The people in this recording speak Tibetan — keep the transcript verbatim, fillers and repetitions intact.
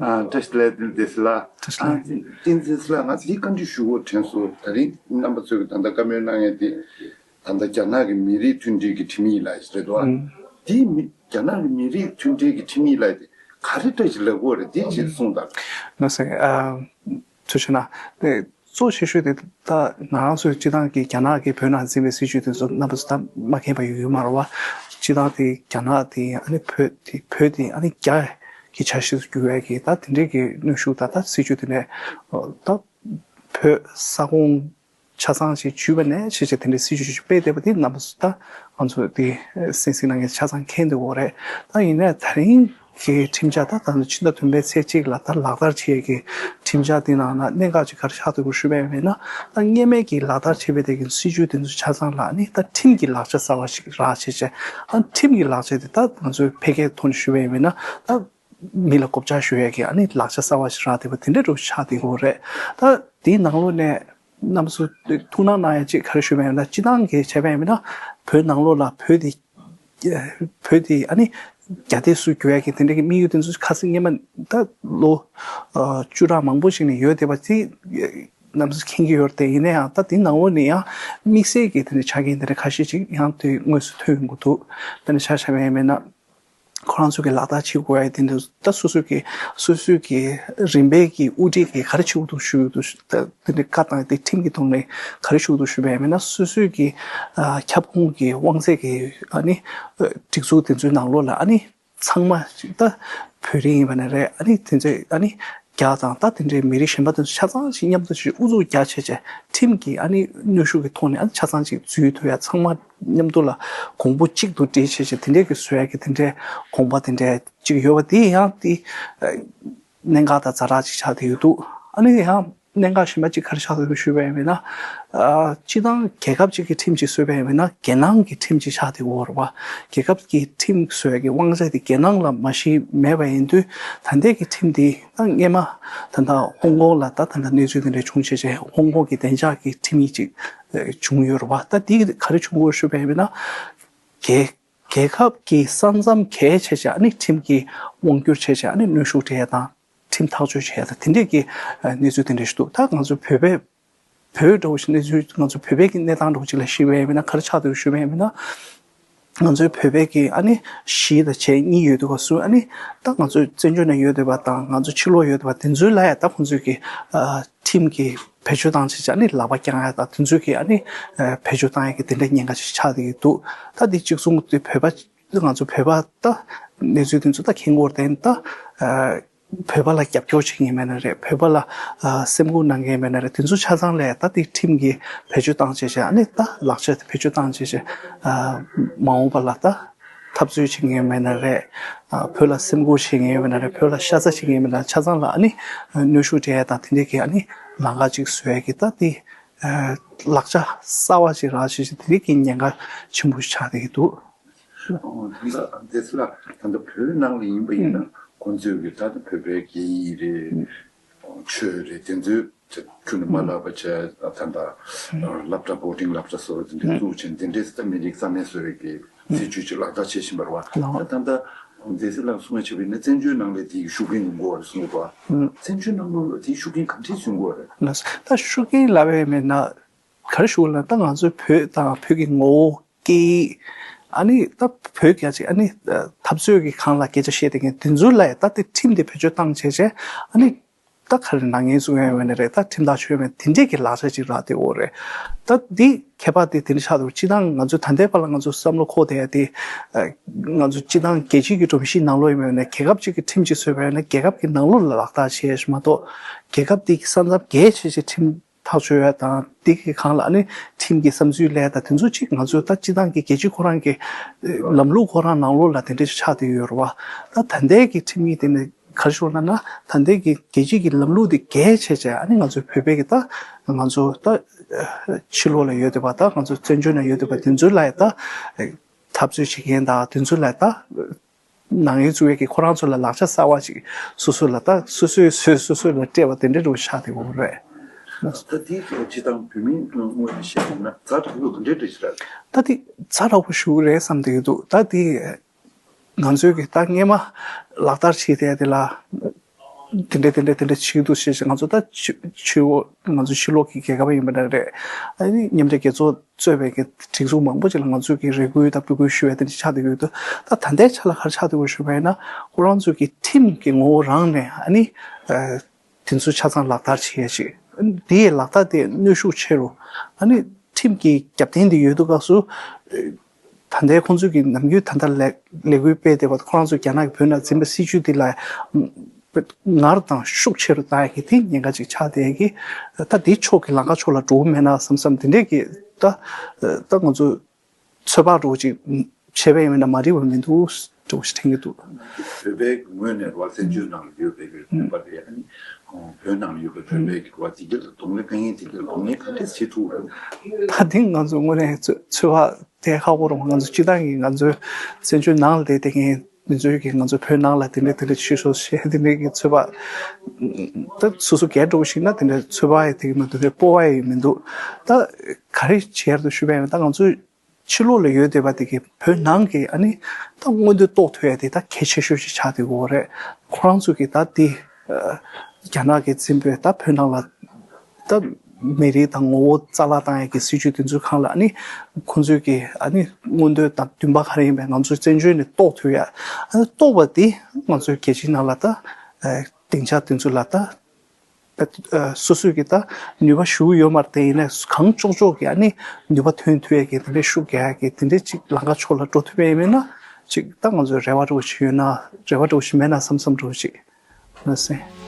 ཨ་བཀྲ་ཤིས་བདེ་ལེགས། བདེ་ལེགས་ལགས། བཀྲ་ཤིས་བདེ་ལེགས། ཨ་བསྟན་འཛིན་ལགས། ང་འདི་བཀའ་འདྲི་ཞུ་དགོས་དྲན་སོང་། ད་རིང་རྣམ་པ་ཚོས་ད་ལྟ་བཀའ་མོལ་གནང་ཡས་དེ་ད་ལྟ་རྒྱ་ནག་གི་མི་རིགས་མཐུན་སྒྲིལ་གྱི་ཁྲིམས་ཡིག་ལ་རེད་དོ། ཨ་འདི་མི་རྒྱ་ནག་གི་མི་རིགས་མཐུན་སྒྲིལ་གྱི་ཁྲིམས་ཡིག་ལ་དེ་ག་རེ་བཀྲ་ཤིས་ལབ་དགོས་རེད། དེ་ཅིག་གསུངས་དང་། ལགས་སེ། ཨ་ཐུགས་རྗེ་གནང་། དེ་གཙོ་ཆེ་ཤོས་དེ་ད་ང་རང་ཚོའི་སྤྱི་བཏང་གི་རྒྱ་ནག་གིས་བོད་ནང་འཛིན་པའི་སྲིད་བྱུས་དེ་ཚོ་རྣམ་པ་ཚོ་ད་མ་མཁྱེན་པ་ཡོད་ཡོད་མ་རེད་བ། སྤྱི་བཏང་དེ་རྒྱ་ནག་དེ་ཨ་ནི་བོད་དེ་བོད་དེ་ཨ་ནི་རྒྱ་གི་ཆ་ཤས་སུ་གྱུར་བའི་གི་ད་དེ་འདྲའི་གི་གནོན་ཤུགས་ད་ད་སྲིད་བྱུས་དེ་ནས་ད་བོད་ས་ཁོངས་ཆ་ཚང་ཞིག་བརྒྱུད་པ་ནས་ཞེས་བྱས་དེ་འདྲའི་སྲིད་བྱུས་ཤིག་སྤེལ་བསྡད་པ་དེ་རྣམ་པ་ཚོ་ད་ང་ཚོ་དེ་སེམས་སེམས་ནང་གི་ཆ་ཚང་མཁྱེན་འདུག་གོ་རེད། ད་ཡིན་ནའི་ད་རིང་གི་ཁྲིམས་འཆར་ད་ད་ཕྱི་ཟླ་བདུན་པའི་ཚེས་གཅིག་ལ་ད་ལག་བསྟར་བྱེད་ཀྱི་ཁྲིམས་འཆར་དེ་ནང་ན་གནད་འགག་ཅིག་ག་རེ་ཆགས་འདུག་གོ་ཞུས་པ་ཡིན་ན། ད་སྔོན་མའི་གི་ལག་བསྟར་བྱེད་པའི་དེ་གི་སྲིད་བྱུས་དེ་ཚོ་ཆ་ཚང་ལ་ནི་ད་ཁྲིམས་ཀྱི་ལག་ཆ་གསར་བ་ཞིག་རག་བྱས་བྱས། ཨ་ཁྲིམས་ཀྱི་ལག་ཆ་དེ་ད་ང་ཚོའི་ཕལ་སྐད་ཐོག་ནས་ཞུས་པ་ཡིན་ན་ད་མི་ལ་གོ་བཅག་ཞུ་ཡས་ཀྱི་ཨ་ནི་ལག་ཆ་གསར་བ་ཞིག་རག་བསྡད་པ་དེ་འདྲ་འདྲ་བོ་ཆགས་བསྡད་ཡོད་རེད། ད་དེའི་ནང་ལོགས་ནས་རྣམ་པ་ཚོ་ཐུགས་སྣང་གནང་ཡ་གཅིག་ག་རེ་ཞུས་པ་ཡིན་ན། སྤྱི་བཏང་གི་བྱས་པ་ཡིན་ན་བོད་ནང་ལོགས་ལ་བོད་དེ་བོད་དེ་ཨ་ནི་རྒྱ་སྡེ་སུ་གྱུར་ཡ་གི་དེ་འདྲ་གི་དམིགས་ཡུལ་དེ་ཚོ་ཁ་སང་སྔོན་མ་ད་ལོ་བཅུ་ཕྲག་མང་པོ་ཞིག་ནས་ཡོད་བསྡད་པ་དེ་རྣམ་པ་ཚོ་མཁྱེན་གྱི་ཡོད་རེད་དེ། ཡིན་ན་ཡང་ད་དེའི་ནང་ལོགས་ནས་ཡང་དམིགས་བསལ་གྱི་དེ་འདྲ་ཆ་རྐྱེན་དེ་འདྲ་ཁ་ཤས་ཅིག་ཡང་དེ་དངོས་སུ་ཐོན་ཡོང་གི་འདུག་དེ་འདྲ་ཆ་བཞག་པ་ཡིན་ན། ཁོ་རང་ཚོ་གི་ལག་བསྟར་བྱེད་དགོས་ཡ་དེ་འདྲ་ད་སོ་སོ་གི་སོ་སོ་གི་རིམ་པས་ཀྱི་དབུ་ཁྲིད་ཀྱིས་ག་རེ་བྱེད་དགོས་འདུག་ཞུ་གི་འདུག་ད་དེ་འདྲའི་བཀའ་བཏང་དེ་ཁྲིམས་ཀྱི་ཐོག་ནས་ག་རེ་ཞུ་གི་འདུག་ཞུས་པ་ཡིན་ན། སོ་སོའི་གི་ཨ་ཁྱབ་ཁོངས་ཀྱི་དབང་ཚད་ཀྱི་ཨ་ནི་སྒྲིག་འཛུགས་དེ་ཚོའི་ནང་ལོགས་ལ་ཨ་ནི་ཚང་མ་ཞིག་ད་བོད་རིགས་ཡིན་པ་ནི་རེད། ཨ་ནི་དེ་ཚོས་ཨ་ནི་རྒྱ་དང་ད་དེ་འདྲའི་མི་རིགས་གཞན་པ་དེ་ཚོ་ཆ་ཚང་ཞིག་མཉམ་དུ་ཞིག་ཨུ་ཚུགས་རྒྱག་བྱས་བྱས་ཁྲིམས་ཀྱི་ཨ་ནི་གནོན་ཤུགས་ཀྱི་ཐོག་ནས་ཨ་ནི་ཆ་ཚང་ཞིག་འཛུལ་ཐུབ་ཡ། ཚང་མ་མཉམ་དུ་ལ་གོང་བུ་གཅིག་ཏུ་སྒྲིལ་བྱས་བྱས་དེ་འདྲའི་གི་བཟོ་ཡ་གི་དེ་འདྲའི་དགོངས་པ་དེ་འདྲའི་ཅིག་ཡོད་པ་དེ་ཡང་དེ་གནད་འགག་དང་ཛ་དྲག་ཅིག་ཆགས་བསྡད་ཡོད་འདུག་ཨ་ནི་ཡང་གནད་འགག་གཞན་པ་ཅིག་ག་རེ་ཆགས་བསྡད་ཡོད་ཞུས་པ་ཡིན་ན། ཨ་སྤྱི་བཏང་རྒྱལ་ཁབ་ཅིག་གི་ཁྲིམས་ཅིག་བཟོས་པ་ཡིན་ན་རྒྱལ་ནང་གི་ཁྲིམས་ཅིག་ཆགས་བསྡད་ཡོད་རེད་བ། རྒྱལ་ཁབ་ཀྱི་ཁྲིམས་བཟོ་ཡ་གི་དབང་ཆ་དེ་རྒྱལ་ནང་ལ་མ་གཞི་མེད་པ་ཡིན་དུས། ད་ལྟའི་གི་ཁྲིམས་དེ་ད་སྔས་མ་ད་ལྟ་ཧོང་ཀོང་ལ་ད་ད་ལྟ་གནས་ཚུལ་དེ་འདྲ་བྱུང་བྱས་བྱས་ཧོང་ཀོང་གི་བདེ་འཇགས་ཀྱི་ཁྲིམས་ཡིག་ཅིག་ཨ་བྱུང་ཡོད་རེད་བ། ད་དེ་ག་རེ་བྱུང་ཡོད་ཞུས་པ་ཡིན་ན། རྒྱལ་རྒྱལ་ཁབ་ཀྱི་ས་མཚམས་བརྒལ་བྱས་བྱས་ཨ་ནི་ཁྲིམས་ཀྱིས་དབང་བསྒྱུར་བྱས་བྱས་ཨ་ནི་གནོན་ཤུགས་སྤྲད་ཡ་དང་ཁྲིམས་ཐག་གཅོད་བྱས་ཡ་དང་དེ་འདྲས་ཀྱི་ཨ་གནས་ཚུལ་དེ་འདྲས་ཞིག་འདུག་ད་ང་ཚོ་བོད་པའི་བོད་འདྲ་བོ་ཞིག་གནས་ཚུལ་ང་ཚོ་བོད་པའི་གི་གནས་སྟངས་འདྲ་བོ་ཅིག་ལ་ཞུས་པ་ཡིན་ན་ག་རེ་ཆགས་འདུག་ཞུས་པ་ཡིན་ན། ང་ཚོའི་བོད་པའི་གི་ཨ་ནི་གཞིས་དང་བྱེས་གཉིས་ཡོད་དུས་སྐབས་སུ་ཨ་ནི་ད་ང་ཚོ་བཙན་བྱོལ་ནང་ཡོད་བསྡད་པ་དང་ང་ཚོ་ཕྱི་ལོགས་ཡོད་བསྡད་པ་དེ་ཚོའི་ལ་ཡ་ད་ཁོང་ཚོའི་གི་ཨ་ཁྲིམས་ཀྱི་བེད་སྤྱོད་བཏང་བྱས་བྱས་ཨ་ནི་ལག་པ་བརྐྱང་ཡ་དང་དེ་ཚོའི་གི་ཨ་ནི་ཨ་བེད་སྤྱོད་བཏང་ཡ་གི་དེ་འདྲ་ཉེན་ཁ་ཅིག་ཆགས་བསྡད་ཀྱི་འདུག་ད་འདི་གཅིག་མཚུངས་དེ་བོད་པ་ང་ཚོ་བོད་པ་ད་གནས་ཚུལ་དེ་ཚོ་ད་མཁྱེན་གྱི་ཡོད་རེད་དེ། ད་ཨ་བོད་པ་ལ་རྒྱབ་སྐྱོར་བྱེད་མཁན་མེད་ན་རེད། བོད་པ་ལ་ཨ་སེམས་ཁུར་གནང་མཁན་མེད་ན་རེད། དེ་ཚོ་ཆ་ཚང་ལ་ད་ལྟའི་ཁྲིམས་ཀྱི་བེད་སྤྱོད་བཏང་བྱས་བྱས་ཨ་ནི་ད་ལག་ཆ་དེ་བེད་སྤྱོད་བཏང་བྱས་བྱས་ཨ་མ་འོངས་པ་ལ་ད་འཐབ་རྩོད་བྱེད་མཁན་མེད་ན་རེད། ཨ་བོད་ལ་སེམས་ཁུར་བྱེད་མཁན་མེད་ན་རེད། བོད་ལ་ཤ་ཚ་བྱེད་མཁན་མེད་ན་ཆ་ཚང་ལ་ཨ་ནི་ཨ་གནོན་ཤུགས་སྤྲད་ཡ་དང་དེ་འདྲའི་གི་ཨ་ནི་ལམ་ཁ་ཅིག་བཟོ་ཡ་གི་ད་དེ་ཨ་ལག་ཆ་གསར་བ་ཞིག་རག་བྱས་བྱས་དེ་འདྲའི་གི་ཉེན་ཁ་ཆེན་པོ་ཞིག་ཆགས་བསྡད་ཀྱི་འདུག་ཨོ། ད་ལྟ་བདེ་སྲིད་ལགས། ད་ལྟ་བོད་ནང་ལ་ཡིན་པ་ཡིན་ན་ཁོང་ཚོས་ཀྱི་ད་ལྟ་བོད་པའི་སྐད་ཡིག་རེད། ཆོས་རེད། དེ་ཚོའི་ཁྱོན་ནས་མ་བརླག་པ་བྱས། ད་ལྟ་སློབ་གྲྭ་བོར་ཌིང་སློབ་གྲྭ་སོགས་དེ་འདྲ་བཙུགས་བྱས་དེ་འདྲའི་ད་མི་རིགས་རྩ་མེད་བཟོ་ཡས་ཀྱི་སྲིད་ཇུས་ཅིག་ལག་བསྟར་བྱེད་བཞིན་པ་རེད་བ། ད་ད་ལྟ་བདེ་སྲིད་ལགས་གསུང་བ་བྱས་པ་ཡིན་ན་བཙན་བྱོལ་ནང་ལ་དེའི་ཤུགས་རྐྱེན་ཡོང་གི་ཡོད་རེད་གསུང་གི་འདུག་བ། བཙན་བྱོལ་ནང་ལ་དེའི་ཤུགས་རྐྱེན་ག་འདྲས་བྱུང་གི་ཡོད་རེད། ད་ཤུགས་རྐྱེན་ལབ་ཡས་མེད་ན། ག་རེ་ཞུ་དགོས་ལབ་ན་ད་ང་ཚོའི་བོད་དང་བོད་ཀྱི་ངོ་བོ་སྐད་ཡིག་ཨ་ནི་ད་བོད་རྒྱ་ཆེ་ཨ་ནི་འཐབ་རྩོད་ཀྱི་སྒང་ལ་སྐད་ཆ་བཤད་བསྡད་མཁན་དེ་ཚོའི་ལ་ཡ་ད་དེ་ཁྲིམས་དེ་བེད་སྤྱོད་བཏང་བྱས་བྱས་ཨ་ནི་ད་ག་རེ་ནག་ཉེས་བཙུགས་ཡོད་མེད་ན་རེད། ད་ཁྲིམས་ཐག་ཆོད་མེད་དེ་འདྲས་ཀྱི་ལག་ཆ་ཅིག་རག་བསྡད་ཡོད་རེད། ད་འདི་ཁྱད་པར་དེ་དེ་འདྲ་ཆགས་འདུག་སྤྱིར་བཏང་ང་ཚོ་ད་ལྟའི་བར་ལ་ང་ཚོ་བསམ་བློ་འཁོར་བསྡད་ཡ་དེ་ང་ཚོ་སྤྱིར་བཏང་རྒྱལ་སྤྱིའི་གི་སྒྲོམ་གཞིའི་ནང་ལོགས་ཡིན་མེད་ན་རྒྱལ་ཁབ་ཅིག་གི་ཁྲིམས་ཅིག་བཟོས་པ་ཡིན་ན་རྒྱལ་ཁབ་ཀྱི་ནང་ལོགས་ལ་ལག་བསྟར་བྱས་ཡ་ཞིག་མ་གཏོགས་རྒྱལ་ཁབ་དེ་གི་ས་མཚམས་བརྒལ་བྱས་བྱས་ཁྲིམས་ཐག་གཅོད་ཡ་དང་དེ་གི་སྒང་ལ་ནི་ཁྲིམས་ཀྱི་བསམ་ཚུལ་ལས་དང་དེ་ཚོ་གཅིག་ང་ཚོ་ད་སྤྱི་བཏང་གི་རྒྱལ་སྤྱི་ཁོ་རང་གི་ལམ་ལུགས་ཁོ་རང་ནང་ལོགས་ལ་དེ་འདྲ་ཆགས་བསྡད་ཡོད་རེད་བ། ད་ད་ལྟའི་གི་ཁྲིམས་ཡིག་དེ་ནི་ག་རེ་ཞུ་ན་ན་ད་ལྟའི་གི་རྒྱལ་སྤྱི་གི་ལམ་ལུགས་དེ་འགལ་བྱས་བྱས་ཨ་ནི་ང་ཚོ་བོད་པའི་གི་ད་ང་ཚོ་ད་ཕྱི་ལོགས་ལ་ཡོད་བསྡད་པ་ད་ང་ཚོ་བཙན་བྱོལ་ནང་ཡོད་བསྡད་པ་དེ་ཚོའི་ལ་ཡ་ད་འཐབ་རྩོད་བྱེད་མཁན་དང་དེ་ཚོའི་ལ་ཡ་ད། ནང་ཡོད་ཚུལ་གྱི་ཁོ་རང་ཚོ་ལ་ལག་ཆ་གསར་བ་ཞིག་སོ་སོ་ལ་ད་སོ་སོའི་སོས་སོ་སོ་ལ་སྤྲད་པ་དེ་འདྲ་རུ་ཆགས་བསྡད་ཡོད་རེད། ད་དེའི་ཐོག་སྤྱི་བཏང་བོད་མིའི་ངོས་ནས་བཤད་ཡོང་ན་ཛ་དྲག་པོ་ག་འདྲའི་འདྲ་ཞིག་རེད། ད་དེ་ཛ་དྲག་པོ་ཞིག་རེད་བསམ་བསྡད་ཀྱི་འདུག་ད་དེ་ང་ཚོའི་གི་ད་སྔས་མ་ལག་བསྟར་བྱས་བསྡད་དེ་ལ་ དེ་འདྲ་དེ་འདྲ་དེ་འདྲ་བྱེད་ཀྱི་འདུག་ཞེས་ང་ཚོ་ད་ཕྱི་ཕྱི་འོག་ང་ཚོ་ཕྱི་ལོགས་ཀྱི་རྒྱལ་ཁབ་ཡིན་པ་འདྲ་རེད། ཨ་ནི་མཉམ་འབྲེལ་རྒྱལ་ཚོགས་གཙོས་པའི་གི་སྒྲིག་འཛུགས་མང་པོ་ཅིག་ལ་ང་ཚོས་ཀྱི་རེ་སྐུལ་དང་འབོད་སྐུལ་ཞུ་བའི་དེ་འདྲ་ཆགས་བསྡད་ཀྱི་ཡོད་འདུག་ད་ད་ལྟའི་ཆ་ལ་ག་རེ་ཆགས་བསྡད་ཡོད་ཞུ་བ་ཡིན་ན། ཁོ་རང་ཚོ་གི་ཁྲིམས་ཀྱི་ངོ་བོ་རང་ནས་ཨ་ནི་དེ་ཚོ་ཆ་ཚང་ལག་བསྟར་བྱེད་ཡ་ཅིག་དེའི་ལག་བསྟར་དེ་གནོན་ཤུགས་ཆེ་རུ། ཨ་ནི་ཁྲིམས་ཀྱི་རྒྱབ་རྟེན་དེ་ཡོད་དུས་སྐབས་སུ། ད་ལྟའི་ཁོང་ཚོས་ཀྱི་ནམ་རྒྱུན་ད་ལྟ་ལས་ལས་འགུལ་སྤེལ་བསྡད་པ་ཁོ་རང་ཚོས་རྒྱ་ནག་གི་བོད་ནང་འཛིན་པའི་སྲིད་བྱུས་དེ་ལ་ངར་དང་ཤུགས་ཆེ་རུ་བཏང་ཡ་གི་དེ་ཉེན་ཁ་ཅིག་ཆགས་བསྡད་ཀྱི། ད་དེ་ཕྱོགས་ཀྱི་ལམ་ཁ་ཕྱོགས་ལ་འགྲོ་གི་མེད་ན་བསམ་བསམ་དེ་འདྲས་ཀྱི་ད་ད་ང་ཚོ་ཚོད་དཔག་འདྲ་བོ་ཅིག་བྱས་པ་ཡིན་ན་མ་རིག་པ་མི་འདུག་འདྲ་བོ་ཞིག་དྲན་གྱི་འདུག་བོད་པའི་ངོས་ནས་རོ་བ་བཙན་བྱོལ་ནང་ལ་ཡོད་པའི་བོད་པ་དེ་ཨ་ནི་བོད་ནང་ལ་ཡོད་པའི་བོད་པའི་རོ་བ་དེ་ག་ལ་གདོང་ལེན་དཀའ་ངལ་དེ་ག་ལ་གདོང་ལེན་ག་འདྲས་བྱེད་ཐུབ། ད་དེ་ང་ཚོ་དངོས་གནས་ཚོད་ཚོད་དཔག་དེ་ཁག་པོ་རུང་། ང་ཚོ་སྤྱི་བཏང་གི་ང་ཚོའི་བཙན་བྱོལ་ནང་ལ་བསྡད་བསྡད་མཁན་མི་ཚོས་ཀྱི་ང་ཚོ་བོད་ནང་ལ་དེ་འདྲས་དེ་འདྲས་བྱེད་ཤོག་ཞེས་དེ་འདྲས་ཀྱི་ཚོད་དཔག་ད་སོ་སོ་སྒེར་འདྲ་བོ་ཞིག་ན་དེ་འདྲས་ཚོད་དཔག་ཡི་དེ་གི་མི་འདུག་དེ་སྤོབས་པ་ཡི་མི་འདུག་ད་ག་རེ་བྱེད་ཡར་དུ་ཞུས་པ་ཡིན་ན། ད་ང་ཚོའི་ཕྱི་ལོགས་ལ་ཡོད་བསྡད་པ་དེ་གི་བོད་ནང་གི་ཨ་ནི་ད་མངོན་འདོད་རྟོགས་ཐུབ་ཡ་དེ་ད་གལ་ཆེ་ཤོས་ཤིག་ཆགས་བསྡད་ཡོད་རེད། ཁོ་རང་ཚོ་གི་ད་དེ་རྒྱ་ནག་གི་འཛིན་པའི་ད་བོད་ནང་ལ་ད་མི་རིགས་དང་ངོ་བོ་རྩ་བརླག་བཏང་ཡ་གི་སྲིད་བྱུས་དེ་ཚོའི་སྒང་ལ་ཨ་ནི་ཁོང་ཚོའི་གི་ཨ་ནི་མངོན་འདོད་དང་འདུན་པ་ག་རེ་ཡིན་པའི་ང་ཚོ་བཙན་བྱོལ་ནས་རྟོགས་ཐུབ་ཡ། ཨ་ནི་རྟོགས་པ་དེ་ང་ཚོའི་རྒྱལ་སྤྱིའི་ནང་ལ་ད་སྡིངས་ཆ་དེ་ཚོ་ལ་ད། སོ་སོས་ཀྱི་ད་ནུས་པ་ཞུ་ཡོད་མ་རེད། དེ་ཡིན་ནའི་གང་ལྕོགས་ལྕོགས་ཀྱི་ཨ་ནི་ནུས་པ་ཐོན་ཐུབ་ཡ་གི་དེ་འདྲའི་ཤུགས་རྒྱག་ཡ་གི་དེ་འདྲའི་ཅིག་ལམ་ཁ་ཕྱོགས་ལ་འགྲོ་ཐུབ་ཡ་ཡིན་མིན་ན་ཅིག་ད་ང་ཚོའི་རེ་བ་འདྲ་བོ་ཞིག་ཡོད་ན་རེ་བ་འདྲ་བོ་ཞིག་མེད་ན་བསམ་བསམ་འདྲ་བོ་ཞིག་ལ་སེ།